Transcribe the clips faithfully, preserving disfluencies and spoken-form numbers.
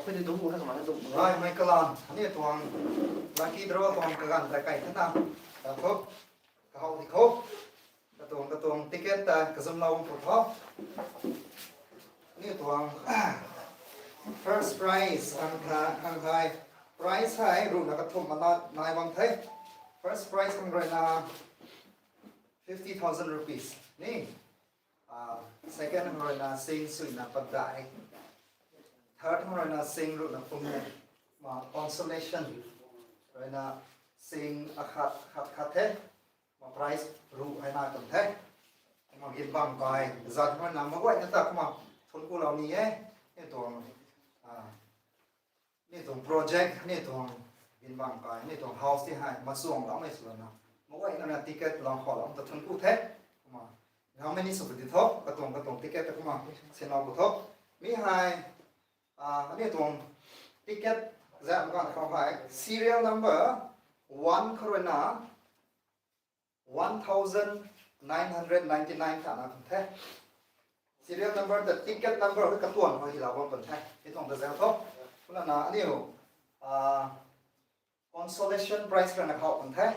Ni dungc bu na kamei na dungc bu. Ai, mei kalan, aniu tuang lucky draw tuang kaganv tei kai the na. Kakhou, kahow di khou. Katuang, katuang ticket ta kazum lou pu tho. Aniu tuang first prize, khang tha, khang hei. Prize hei ruhna kathumh mana nai bam the. First prize khang ruina fifty thousand rupees. Ni, ah, second khang ruina sing suina padai. Third khang ruina sing ruhna pung. Ma consolation ruina sing akhat, khat, khat the. Ma prize ruh hei na kan the. Ma gin bam kai, zat khang ruina maguayna ta kumna thun ku lou ni e. Ni tuang, ah, ni tuang project, ni tuang gin bam kai, ni tuang house ti hei machuang lou mei sw lana. Maguayna na ticket lang khou lou ta thun ku the. Kumna, how many sw di tho, katuang, katuang ticket ta kumna, sin lou ku tho. Mi hei, ah, aniu tuang ticket zam kan khou hei, serial number one khou ruina one thousand nine hundred ninety-nine thana kan the. Serial number ta ticket number hei katuan hou hi lou bam kan the. Hei tuang ta zam tho. Kumna na aniu, ah, consolation prize ruina khou kan the.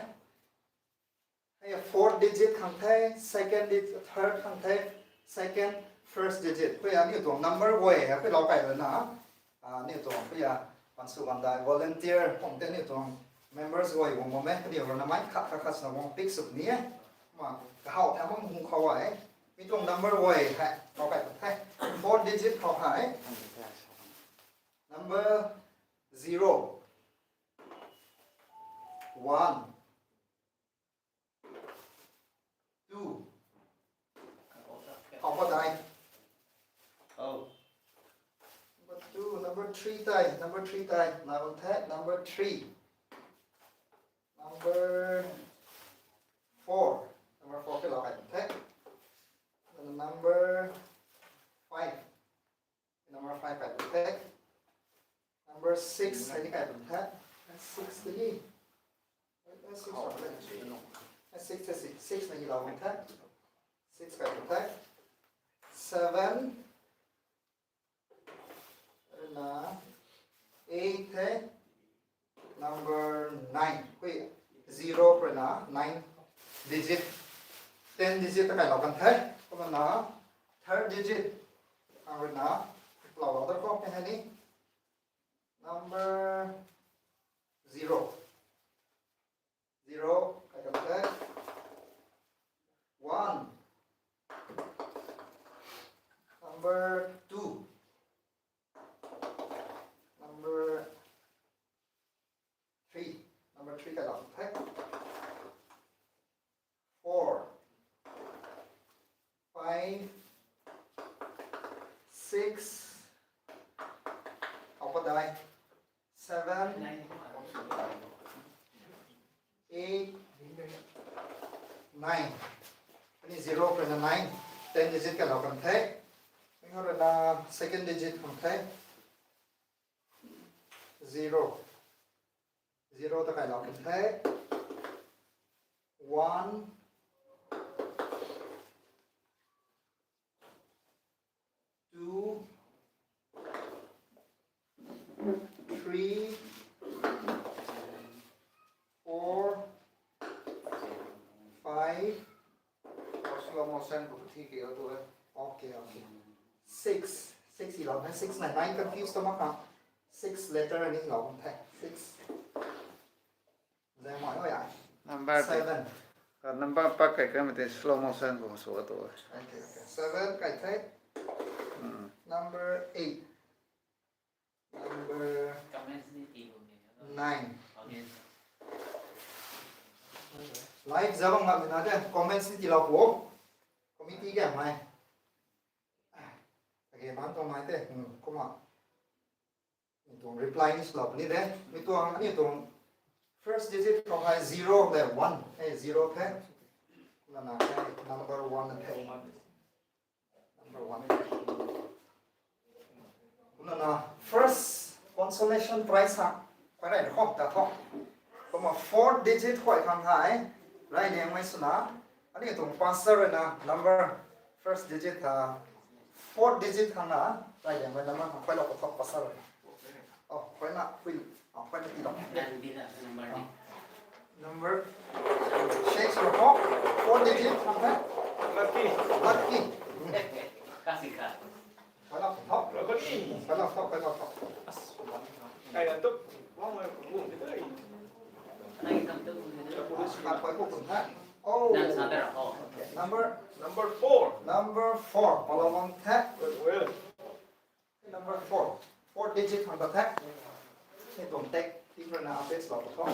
Hei fourth digit khang the, second digit, third khang the, second, first digit. Khou aniu tuang number guay hei khou lou kai lana. Ah, aniu tuang khou ya, pansu bandai volunteer, pum te aniu tuang members guay guang bam e, aniu ruina mei khat, khat, khat swna guang pick sw ni e. Ma, kahow tha bam hu khou e. Mi tuang number guay hei, lou kai the. Fourth digit khou hei. Number zero. One. Two. How about I? Oh. Number two, number three tai, number three tai, number three. Number four. Number four ke lou kai the. And number five. Number five kai the. Number six, hei ni kai the. Six the ni. Six, six, six, six na ni lou the. Six kai the. Seven. Na, eight the. Number nine. Hui, zero khou ruina nine digit, ten digit ta kai lou kan the. Kumna na third digit. Ang ruina lou lou dar kok ni hei ni. Number zero. Zero, kai kan the. One. Number two. Number three. Number three kai lou the. Four. Five. Six. How about I? Seven. Eight. Nine. Ani zero khou ruina nine. Ten digit kai lou kan the. Mei khou ruina second digit kan the. Zero. Zero ta kai lou kan the. One. Two, three, four, five. Slow motion khou thi ke tu e. Okay, okay. Six. Six i lou na, six na nine confuse ta mak kha. Six letter ni lou the. Six. Zay mai oi ai. Number seven. Number pak kai kan mei tei slow motion khou sw tu e. Okay, okay. Seven kai the. Number eight. Number nine. Live zalong ngam na de comments ni ti lou kho. Committee ke mai. Again, man to mai te. Kumna. Mi tuang reply ni swlou puni de. Mi tuang, ani tuang first digit khou hei zero le one. Hei zero the. Kumna na hei number one the. Number one. Kumna na first consolation prize ha. Koi rai khou ta tho. Kumna four digit khou khang hei. Rai liang mai swna. Ani tuang pastor na number first digit ha. Four digit khang na. Rai liang mai number khang koi lou khou tho pastor na. Hui, ah, hui na ti lo. Number six or four, four digit, okay? Lucky. Lucky. Kasi ka. Kala thok. Lucky. Kala thok, kala thok. Kaya tu. Wang mai kung kung tu. Nai kam tu. Kala thok kung kung ha. Oh. Nan sa ta ra ho. Okay. Number, number four. Number four. Kala wang the. Well, well. Number four. Four digit khang ta the. Ni tuang tech team rui na update lou pu tho.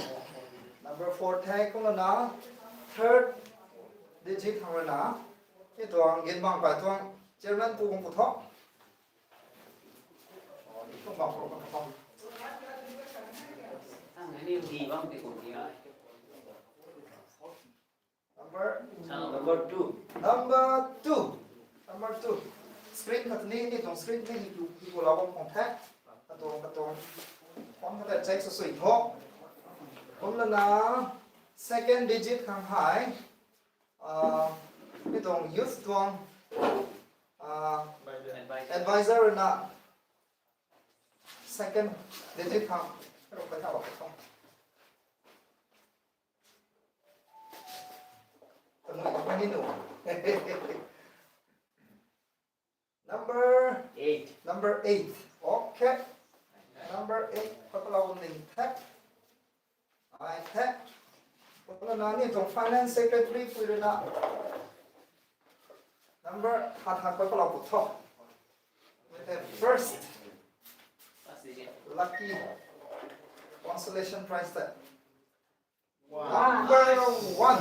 Number four the, kumna third digit khang rui na. Ni tuang gin bang kai tuang chairman pu bang pu tho. Tuang bang pu bang pu tho. Ang ni di bang di kum di ai. Number, number two. Number two. Number two. Screen khat ni, ni tuang screen ni hi tu, hi ko la bam kong the. Katuang, katuang. Kong khat check sa sui tho. Kumna na second digit khang hei. Ah, ni tuang youth tuang. Ah, advisor na second digit khang. Ruk ka tha wa ka tha. Number eight. Number eight. Okay. Number eight. Papalau ning the. Ai the. Papalau na ni tuang finance secretary pui rui na. Number hat hat papalau pu tho. With the first lucky consolation prize that. Number one.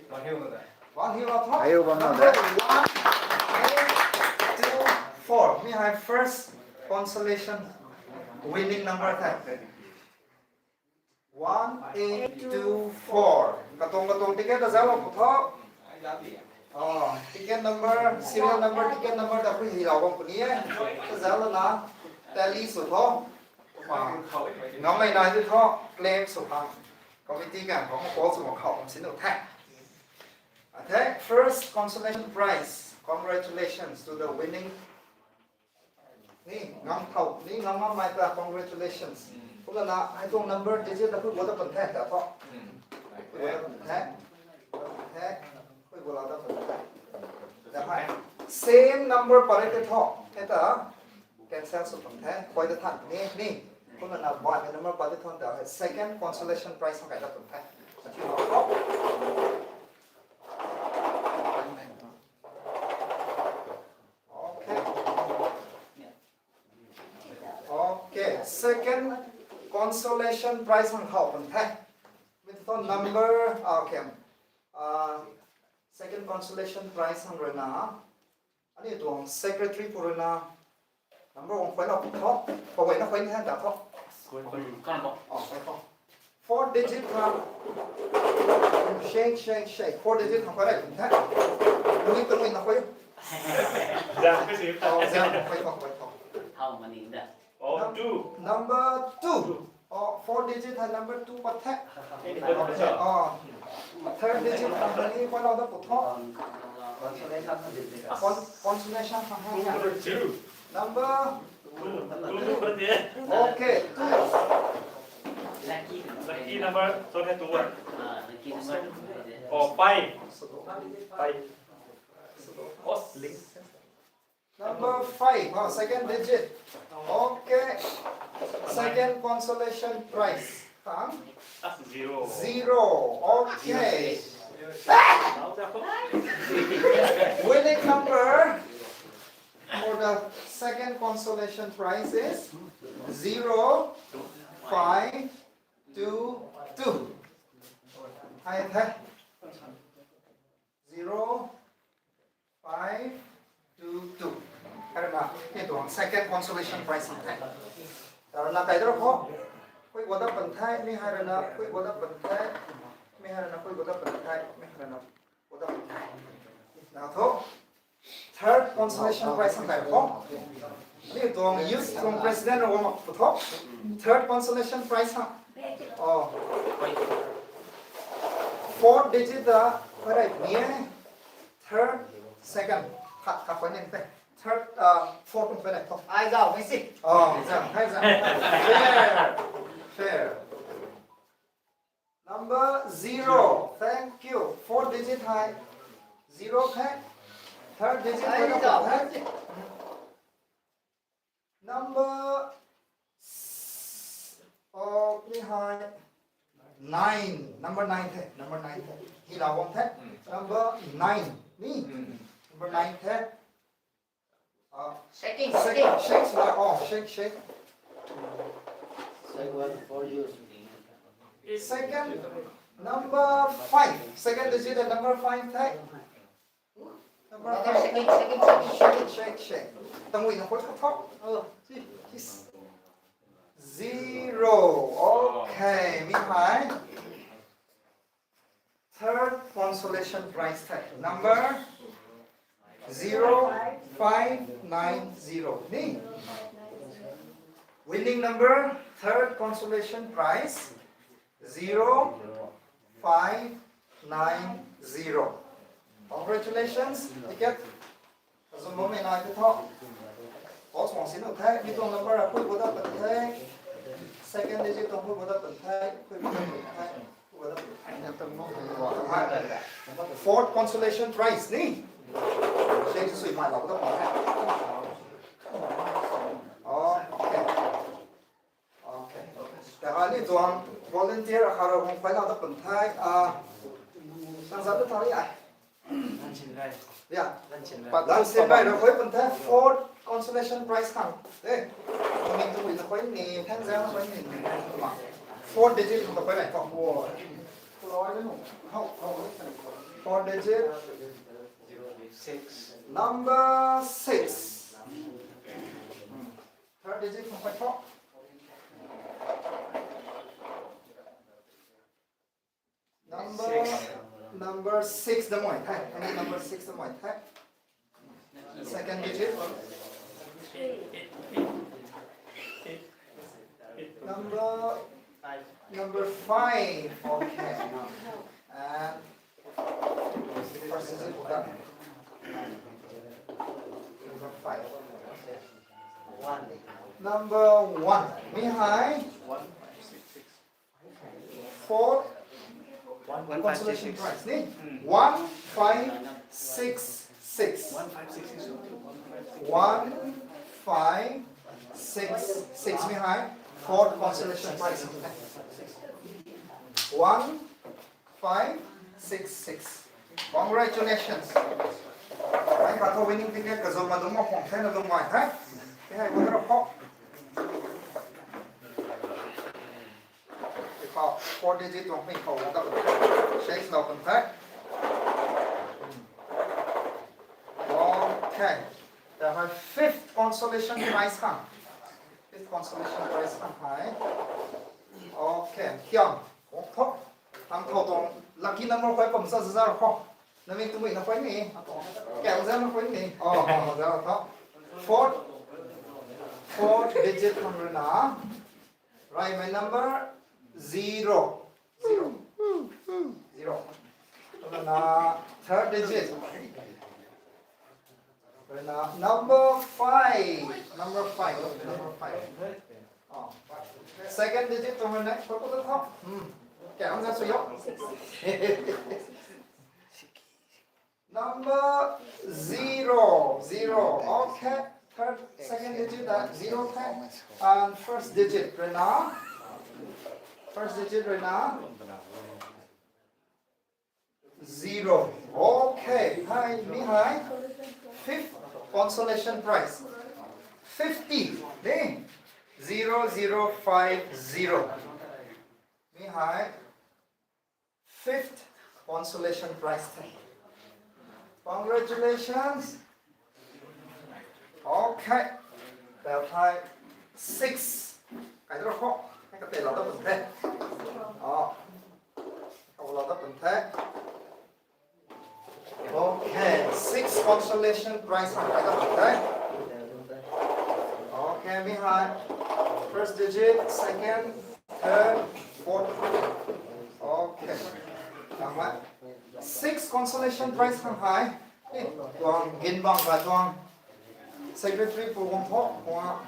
One hill of hope. Hill of hope. Number one, eight, two, four. Mi hei first consolation winning number the. One, eight, two, four. Katuang, katuang ticket ta zauc pu tho. Oh, ticket number, serial number, ticket number ta hui hi lau bam puni e. Ta zauc la na, tally sw tho. Ngam mei nai tu tho, claim sw khang. Committee kan khou call sw khang khou kum sin u the. Okay, first consolation prize. Congratulations to the winning. Ni ngam thau, ni ngam ngam mai ta congratulations. Kumna na, ai tuang number digit ta hui bo ta pun the ta tho. Hui bo ta pun the. The, hui bo la ta pun the. The hai. Same number pare te tho. He ta cancel sw pun the. Koi ta than ni, ni. Kumna na ba ni number pare te tho ta. Second consolation prize hang kai ta pun the. Atiu tho. Okay. Okay, second consolation prize hang khou pun the. Mi tu number, ah, okay. Ah, second consolation prize hang rui na. Ani tuang secretary pu rui na. Number one khuay na tho. Khuay na khuay ni han ta tho. Kan bo. Oh, khuay tho. Four digit ha. Shake, shake, shake. Four digit ha khuay rai the. Lui tu lui na khuay. Zam ka si. Oh, zam, khuay tho, khuay tho. How many da? Oh, two. Number two. Oh, four digit ha number two pat the. Oh, third digit ha ni khuay lau da pu tho. Con-, consolation ha ha. Number two. Number Okay. Lucky number, sorry, two one. Ah, lucky number. Oh, five. Five. Oh, link. Number five, ah, second digit. Okay. Second consolation prize. Huh? That's zero. Zero. Okay. Winning number for the second consolation prize is zero five two two. Ai the. Zero five two two. Hei rui na, ni tuang second consolation prize hang the. Hei rui na kai daro kho. Khui guada pan the, mi hei rui na, khui guada pan the. Mi hei rui na, khui guada pan the. Mi hei rui na, guada pan the. Na tho. Third consolation prize hang kai kho. Ni tuang youth tuang president rui mak pu tho. Third consolation prize hang. Oh. Four digit da, khuay rai ni e. Third, second, khat, khat khuay ni the. Third, uh, fourth kum pene. Ai zau, mi si. Oh, zau, hai zau. Fair. Fair. Number zero. Thank you. Four digit high. Zero the. Third digit. Ai zau, hai si. Number s-, oh, ni hai. Nine. Number nine the. Number nine the. Hi la wang the. Number nine. Ni. Number nine the. Uh, shaking, shaking. Shake, shake, oh, shake, shake. Second, number five. Second digit and number five the. Number five. Shake, shake, shake, shake. Tangui na khoi khou thok. Oh, si. Zero. Okay, mi hai. Third consolation prize the. Number zero five nine zero. Ni. Winning number, third consolation prize, zero five nine zero. Congratulations, ticket. Kazum bammei nai the tho. Box wang sin the, mi tuang number a pui bu dat pun the. Second digit tuang pui bu dat pun the, pui bu dat pun the. Fourth consolation prize ni. Sheng sui mai lau dat pun the. Okay. Okay. Tei hei ni tuang volunteer akhat rui hung phay lau dat pun the. Ah, nang zat tu thari ai. Ya. Lan Sin Rai rui khui pun the, fourth consolation prize khang. Eh, mi tu na khui ni, thang zang na khui ni. Four digit khang ta khui nai kho. Four digit. Six. Number six. Third digit khang khui kho. Number, number six da mai the. Ani number six da mai the. Second digit. Number, number five. Okay. And first digit. Number five. One. Number one. Mi hai. Four. One five six six. Consolation prize ni. One five six six. One five six six. One five six six. Mi hai. Four consolation prize. One five six six. Congratulations. Ai, khat thu winning ticket kazum ma dungc ma khwang the na lung mai the. Ke hai bu ra pho. Kha four digit tuang hei khou la ta pun the. Shake la pun the. Okay. Tei hei fifth consolation prize khang. Fifth consolation prize khang hei. Okay. Kiang. Kong thok. Tang thau tuang lucky number khui pam sa za za kho. Namik tumui na khui ni. Kiang za na khui ni. Oh, oh, za tho. Fourth. Fourth digit khang rui na. Right, my number zero. Zero. Zero. Then, uh, third digit. Then, uh, number five. Number five. Number five. Oh. Second digit to my next. What was the top? Hmm. Okay, I'm gonna show you. Number zero, zero. Okay. Third, second digit that zero the. And first digit rui na. First digit rui na. Zero. Okay. Hi, mi hai. Fifth consolation prize. Fifty. Ni. Zero zero five zero. Mi hai. Fifth consolation prize the. Congratulations. Okay. Tei hei six. Kai tu kho. Kai ka tei la ta pun the. Oh. Ka la ta pun the. Okay. Six consolation prize kai ta pun the. Okay, mi hai. First digit, second, third, fourth. Okay. Tang mai. Six consolation prize khang hai. Eh, tuang gin bang ka tuang. Secretary pu Wangthok, Wang,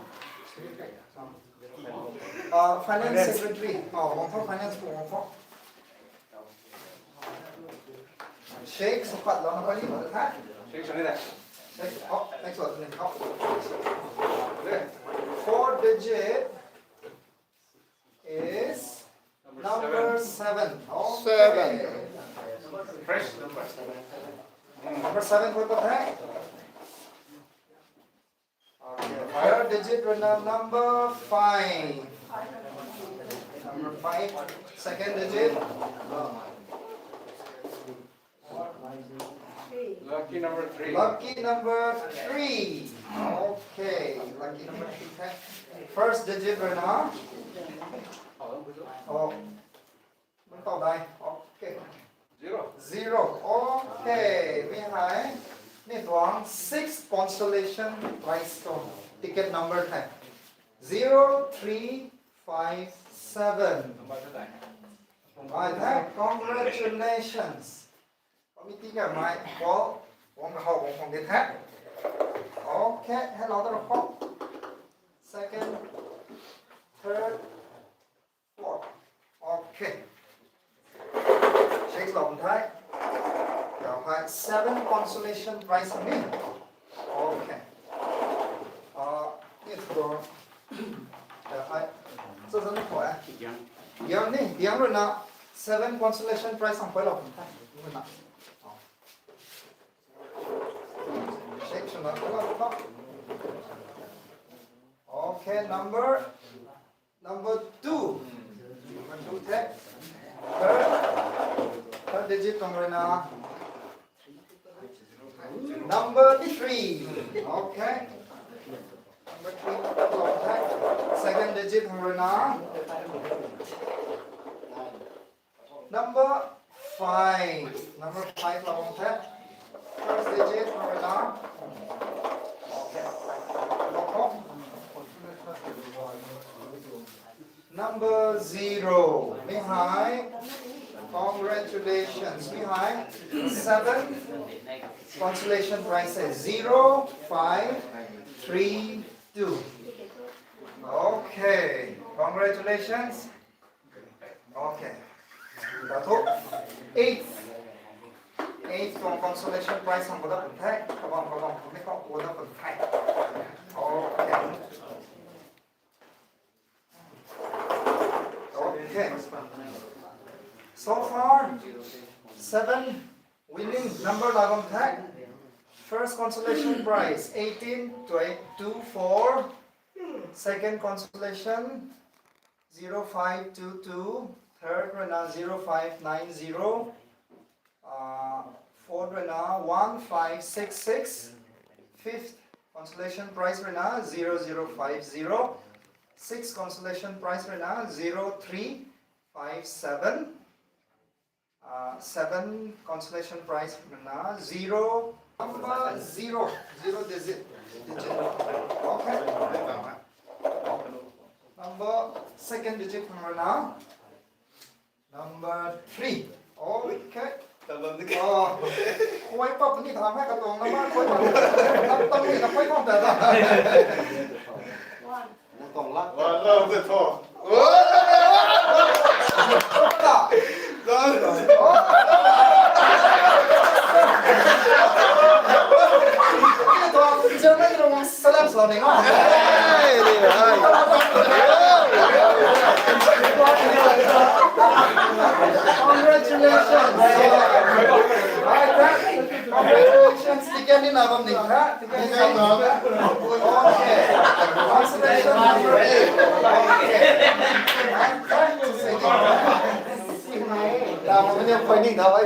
uh, Finance Secretary, oh, Wangthok Finance pu Wangthok. Shake, sapat lo na pali mo tha. Shake, shake, oh, thanks for the help. Four digit is number seven. Okay. Seven. Fresh number. Number seven koi pat hai? Okay. Third digit rui na number five. Number five. Second digit. Lucky number three. Lucky number three. Okay, lucky number three. First digit rui na. Oh. Nang tau dai. Okay. Zero. Zero. Okay. Mi hei. Mi tuang six consolation prize tuang ticket number the. Zero three five seven. Ai the. Congratulations. Committee ka mai call, wang ka hau wang khong de the. Okay, hello, da rau. Second, third, fourth. Okay. Check lo thai. Ka hai seven consolation prize ni. Okay. Ah, ni tu. Ka hai. So, so ni ko eh. Yang ni, yang rui na seven consolation prize ang pui lo thai. Rui na. Check swna. Okay, number, number two. Number two the. Third, third digit tuang rui na. Number three. Okay. Number three. Second digit tuang rui na. Number five. Number five la bam the. First digit number na. Okay. Number zero. Mi hei. Congratulations. Mi hei. Seven. Consolation prize is zero five three two. Okay. Congratulations. Okay. Dah thu eight. Eight tuang consolation prize hang ko da pun the. Kabang kabang pun ni ko da pun the. Okay. Okay. So far, seven winning number la bam the. First consolation prize eighteen two four. Second consolation zero five two two, third rui na zero five nine zero, uh, fourth rui na one five six six, fifth consolation prize rui na zero zero five zero, sixth consolation prize rui na zero three five seven, uh, seven consolation prize rui na zero, number zero, zero digit, digit. Okay. Number second digit rui na number three. Okay. Tabam de. Oh. Koi pap ni tham hai ka tuang number koi pap. Tam tam ni na koi pap da da. One. One. One. One. Congratulations. Congratulations. Ticket ni na bam ni tha. Okay. Consolation number eight. Okay. Thank you. Thank you. Thank you.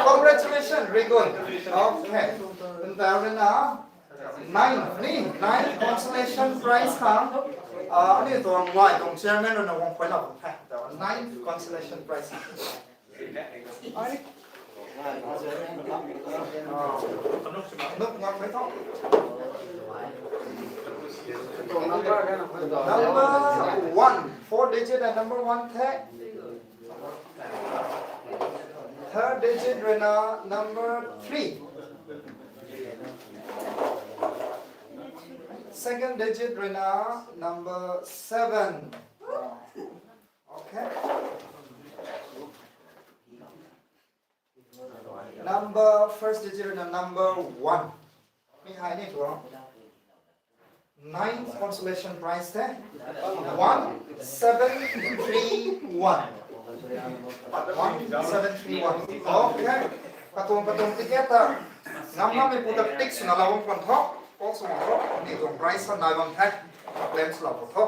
Congratulations, very good. Okay. Nine, ni, nine consolation prize ha. Ah, ni tuang ngai tuang chairman na wang koi la. Nine consolation prize. Number one, four digit and number one the. Third digit ruina number three. Second digit ruina number seven. Okay. Number first digit ruina number one. Mi hei ni tuang ninth consolation prize the. One seven three one. One seven three one. Okay. Katuang katuang ticket ta ngam ngam mi pu ta tick swna lou bam khwan tho. Kok swna tho. Ni tuang prize sa nai bam the. Claim swlou tho.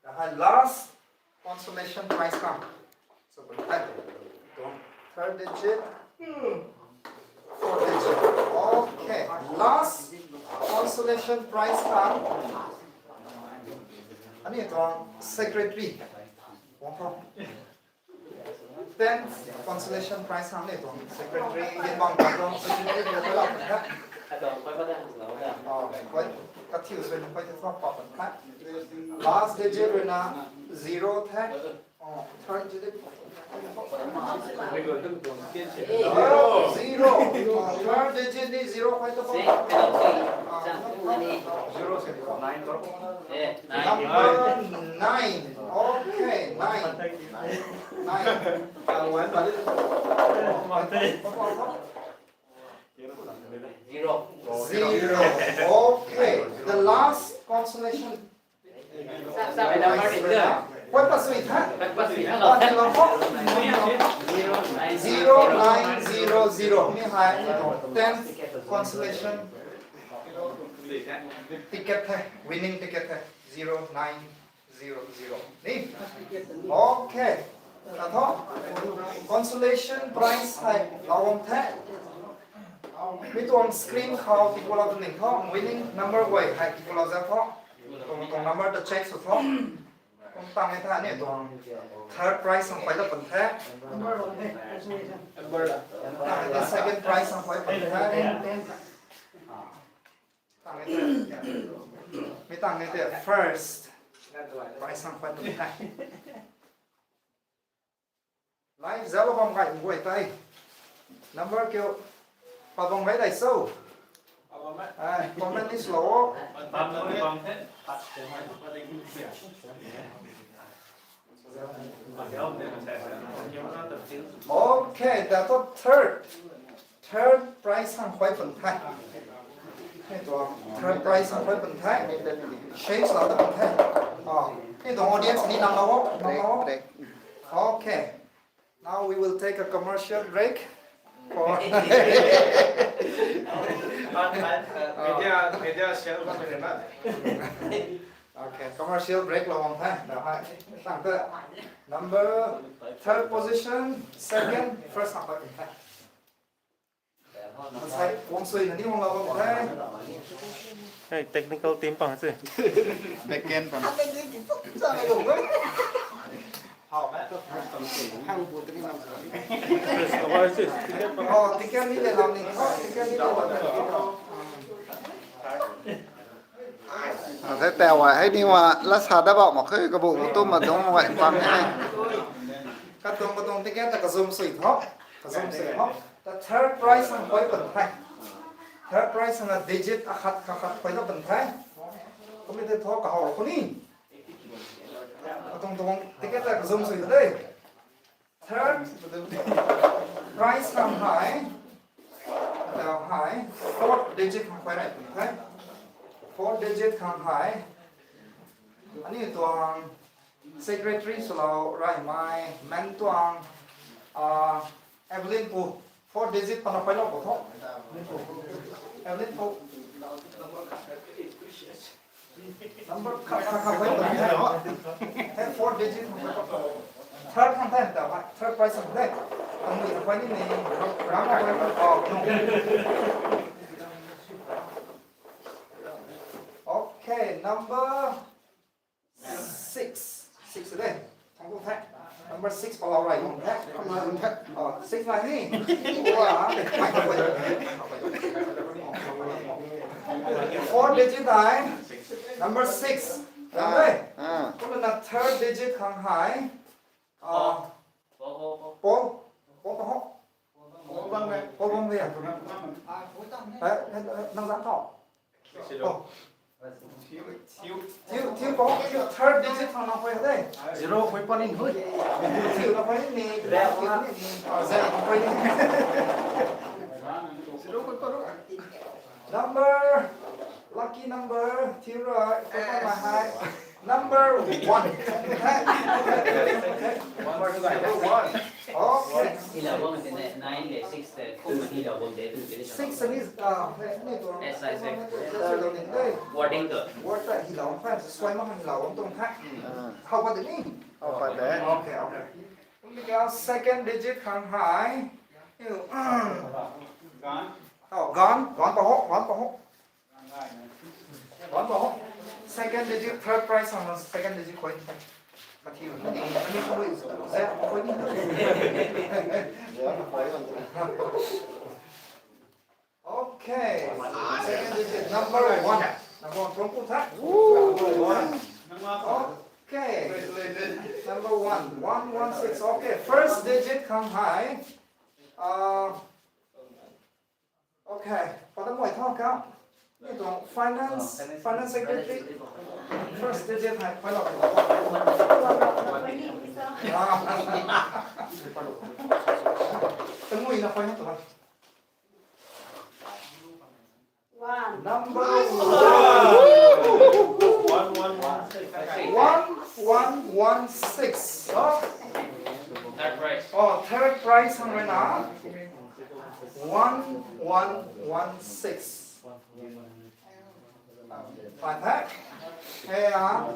Hei last consolation prize khang. So, third digit. Four digit. Okay. Last consolation prize khang. Ani tuang secretary. Wang khou. Tenth consolation prize khang ni tuang secretary. Yin bang tuang secretary ni tuang. Oh, koi. Kathiu sui ni koi tuang pa pan kha. Last digit ruina zero the. Oh, third digit. Oh, zero. Oh, third digit ni zero koi ta. Zero se nine. Number nine. Okay, nine. Nine. Zero. Zero. Okay. The last consolation. Koi pasui tha? Zero nine zero zero. Mi hei tenth consolation ticket the, winning ticket the. Zero nine zero zero. Ni? Okay. Katho. Consolation prize hei lou bam the. Mi tuang screen khou tikulou tu ning tho. Winning number guay hei tikulou za tho. Tuang, tuang number ta check sw tho. Kum tang e tha ni tuang third prize ang koi la pan the. Number one the. Number la. Second prize ang koi pan the. Tang e the. Mi tang e the first prize ang koi pan the. Live zalo bam kai guay tei. Number kiu pa bam kai dai so. Ai, comment ni slow. Okay, that was third. Third prize ang koi pan the. Ni tuang third prize ang koi pan the. Change la pan the. Oh, ni tuang audience ni nam lo, nam lo. Okay. Now we will take a commercial break for media, media sale. Okay, commercial break lo bam the. Now, hi. Tang the number third position, second, first number. Masai, wang sui na ni wang la wang the. Hey, technical team pang si. Backend pang. Oh, ticket ni le lam ni. Oh, ticket ni le lam ni. Masai tau wa, hei ni wa, la sa da bam mak khe, kabu tu ma dong wa pang ni. Katuang katuang ticket ta kazum sui tho. Kazum sui tho. Ta third prize ang koi pan the. Third prize ang a digit akhat khat khat koi ta pan the. Kum ni te tho kahou ro kuni. Katuang tuang ticket ta kazum sui de. Third prize khang hei. Tau hei. Fourth digit khang koi rai pan the. Fourth digit khang hei. Ani tuang secretary swlou rai mai, man tuang, ah, Evelyn pu, four digit pana pailou ko tho. Evelyn pu. Number kha, kha, kha, kha, kha, kha, four digit. Third khang the, third prize khang the. Ang ni koi ni ni, rang koi ni, oh, no. Okay, number six. Six de. Thang ku the. Number six palou rai nung the. Oh, six nai ni. Wow. Four digit ai. Number six. Ram de. Ah. Kumna third digit khang hei. Ah. Paul. Paul pa ho. Pabang de. Eh, eh, nang zan tho. Oh. Thiu, thiu, thiu, thiu, third digit khang nang khui de. Zero khui panin hui. Thiu na khui ni. Thiu ni. Ah, zero khui ni. Number, lucky number, thiu ra, khui pa ma hai. Number one. Number one. Okay. Ilou bam tei nine le six te kum hilou bam de tu tei. Six ni, ah, ni tu. Yes, I say. Wording tu. Word ta hilou fan, suai ma hilou bam tuang the. How about the name? How about that? Okay, okay. Kum ki second digit khang hai. Gan. Oh, gan, gan pa ho, gan pa ho. Gan pa ho. Second digit, third prize khang second digit khui. Matthew, ni, ni khui. Zero khui ni. Okay. Second digit, number one. Number one, tuang pu tha. Number one. Okay. Number one, one one six. Okay, first digit khang hai. Uh, okay, pa ta moi tho ka. Ni tuang finance, finance secretary. First digit hai, pa lo. Ah. Tangui na pa na tu. One. Number one. One, one, one, six. One, one, one, six. Oh. Third prize. Oh, third prize khang rui na. One, one, one, six. Five, huh? Hey, uh,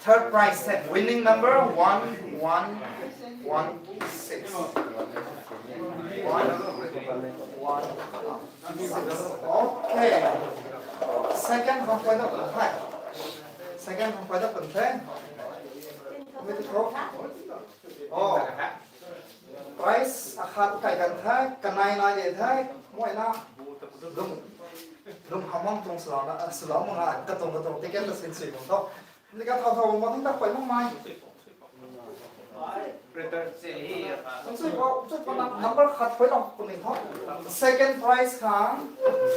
third prize set. Winning number one one one six. One one six. Okay. Second khang khui da pun the. Second khang khui da pun the. Wait, oh. Prize akhat kai kan the, kanei nai de the, moi na. Lung, lung hamang tuang swlou na, ah, swlou mak nga, katuang katuang ticket ta sin sui bam tho. Ni ka thau thau bam tang ta khui mak mai. Kum sui bam, sui bam na, number khat khui lou kum ni tho. Second prize khang,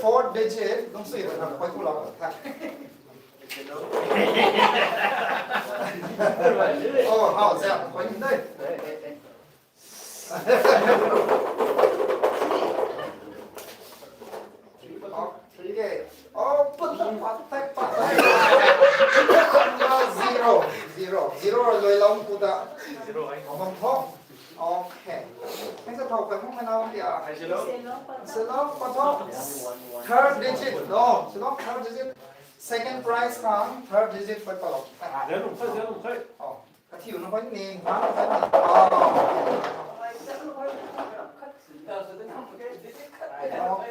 four digit, kum sui bam na khui ku lou the. Oh, how is that? Khui ni de. Okay. Oh, put the pot, take pot. Zero, zero, zero. Lui lou pu ta. Zero, eh? Bam tho. Okay. Hei sa thau khui mak na dia. Hei, zero. Zero, pa tho. Third digit. No, zero, third digit. Second prize khang, third digit khui pa lou. Zero, zero, zero. Oh. Kathiu na khui ni, man na khui ni. Oh.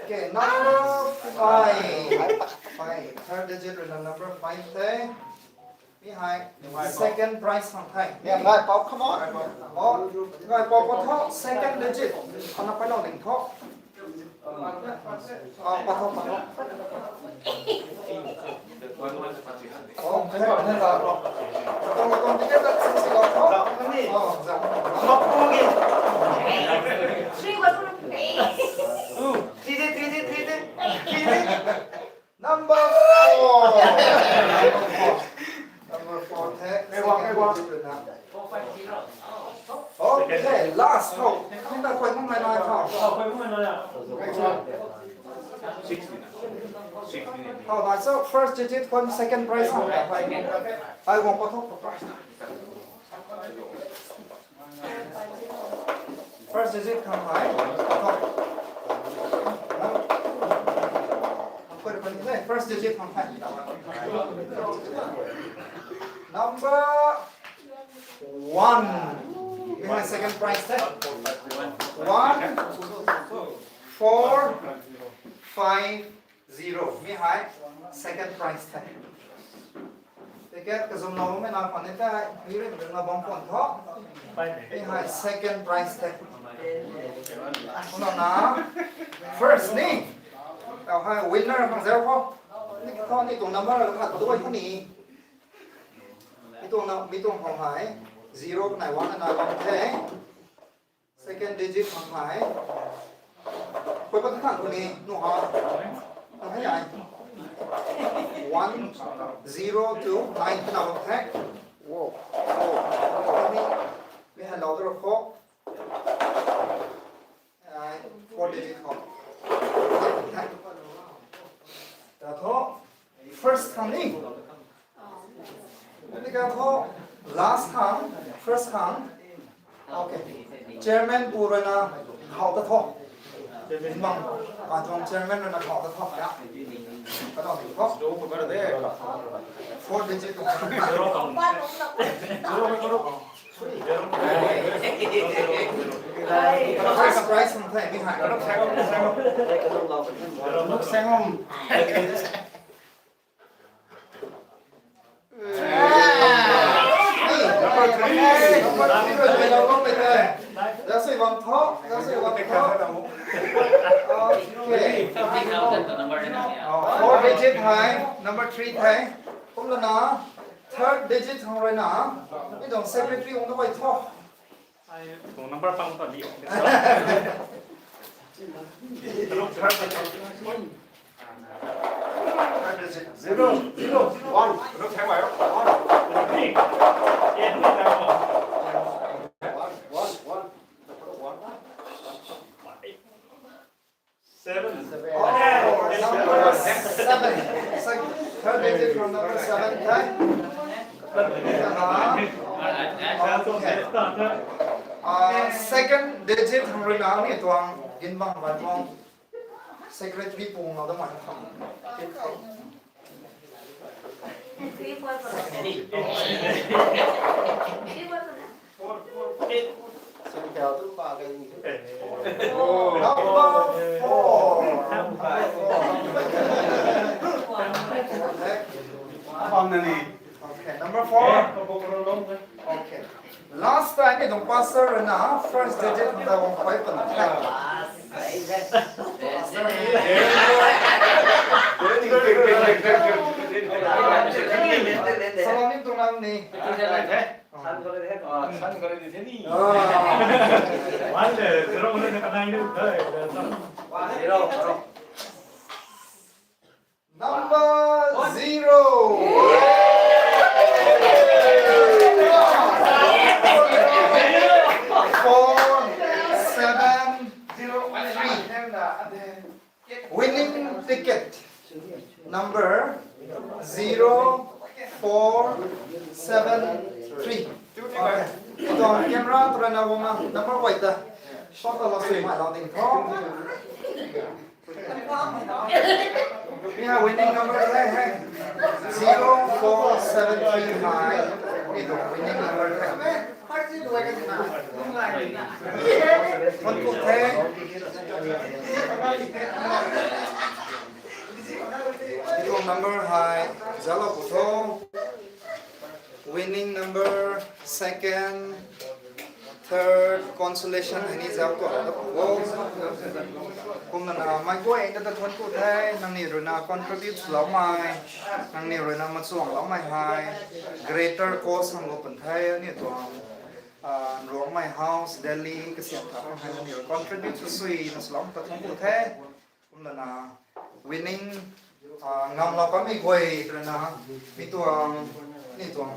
Okay, number five. Five. Third digit rui na number five the. Mi hei. Second prize khang the. Yeah, ngai pau, come on. Oh, ngai pau pa tho, second digit. Ana pa lou ning tho. Ah, pa tho, pa tho. Oh, hey, hey, hey. Katuang, katuang ticket ta sin si lou tho. Oh, za. Three was, two. Three de, three de, three de. Three de. Number four. Number four the. Hey, walk, hey, walk. Second digit na. Okay, last ho. Kum ta khui mak nai nai tho. Sixty. Sixty. How about so? First digit khui, second prize how? I want to talk prize. First digit khang hai. First digit khang hai. Number one. Behind second prize, eh? One, four, five, zero. Mi hei second prize the. Ticket kazum lou mei na phan ni the, mi rin rin na bam pon tho. Mi hei second prize the. Kumna na first ni. Tau hei winner khang zau kho. Ni kho ni tuang number khat doi kho ni. Mi tuang na, mi tuang khou hei zero kanei one kanei one the. Second digit khang hei Koi pat thang kuni nu ha. Ang hai ai. One, zero, two, nine, kana bam the. Wow. Wow. Mi, mi hai lau daro kho. Ai, four digit kho. Ta tho. First time ni. Ni ka tho. Last time. First time. Okay. Chairman pu rui na khou ta tho. Bang, ka tuang chairman rui na khou ta tho ya. Ka tuang tho. Four digit. First prize hum the, mi hai. Luk Sangam. Hey, number three. Number three. That's a one top. That's a one top. Okay. Four digit high. Number three high. Kumlana. Third digit hang rui na. Mi tuang secretary hong na bai tho. Ai, phone number pang ta di. Zero, zero, one. One, one, one. Seven. Oh, number seven. Sec-, third digit from number seven, okay? Uh, second digit hang rui na ni tuang, gin bang bang tuang. Secretary pung na da mai kham. Number four. Okay, number four. Okay. Last time ni tuang pastor rui na first digit hang da wang koi pan the. Salami tuang nam ni. San kore di the ni. Ah. San kore di the ni. Ah. One, eh, zero, one, eh, nine, eh, zero, zero. Number zero. Four, seven, zero, three. Winning ticket number zero four seven three. Okay. Tuang camera tu rana wang na number white da. Shot la sui mai lau ding tho. We have winning number hai hai. Zero four seven three hai. Ni tuang winning number hai. Thuanc ku the. Ni tuang number hai zauc lou pu tho. Winning number, second, third, consolation hei ni zauc ku lou da pu o. Kumna na mei guay na ta thuanc ku the, nangniw rui na contribute lou mei, nangniw rui na machuang lou mei hai, greater cause hang lou pun the, ni tuang, ah, Ruangmei House, Delhi, kasiam tha khang hei nangniw contribute sw sui na swlou ta thuanc ku the. Kumna na winning, ah, ngam lou kamei guay rui na, mi tuang, ni tuang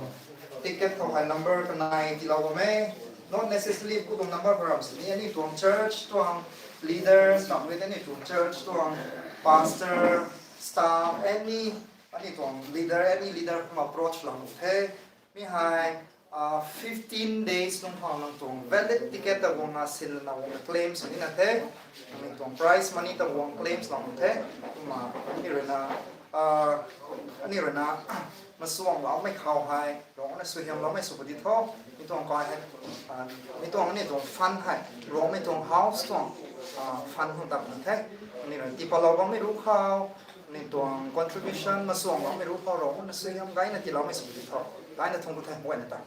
ticket khou hei number kanei tiilou bam e. Not necessarily pu tuang number khou ram sini, ni tuang church tuang leaders, tam ni tuang church tuang pastor, staff, any, ni tuang leader, any leader kum approach lang the. Mi hei, ah, fifteen days nung khou nang tuang valid ticket ta guang na sin na guang claims ni na the. Nang tuang prize money ta guang claims na the. Kumna, ni rui na, ah, ni rui na, machuang lou mei khou hei, rong na suaihiam lou mei sw pu di tho. Mi tuang kai hei, ah, mi tuang ni tuang fund hei, rong mi tuang house tuang, ah, fund hung tap ni the. Ni rui na tipa lou bam mei ru khou, ni tuang contribution machuang lou mei ru khou rong na suaihiam gay na tiilou mei sw di tho. Gay na thuanc ku the, guay na ta.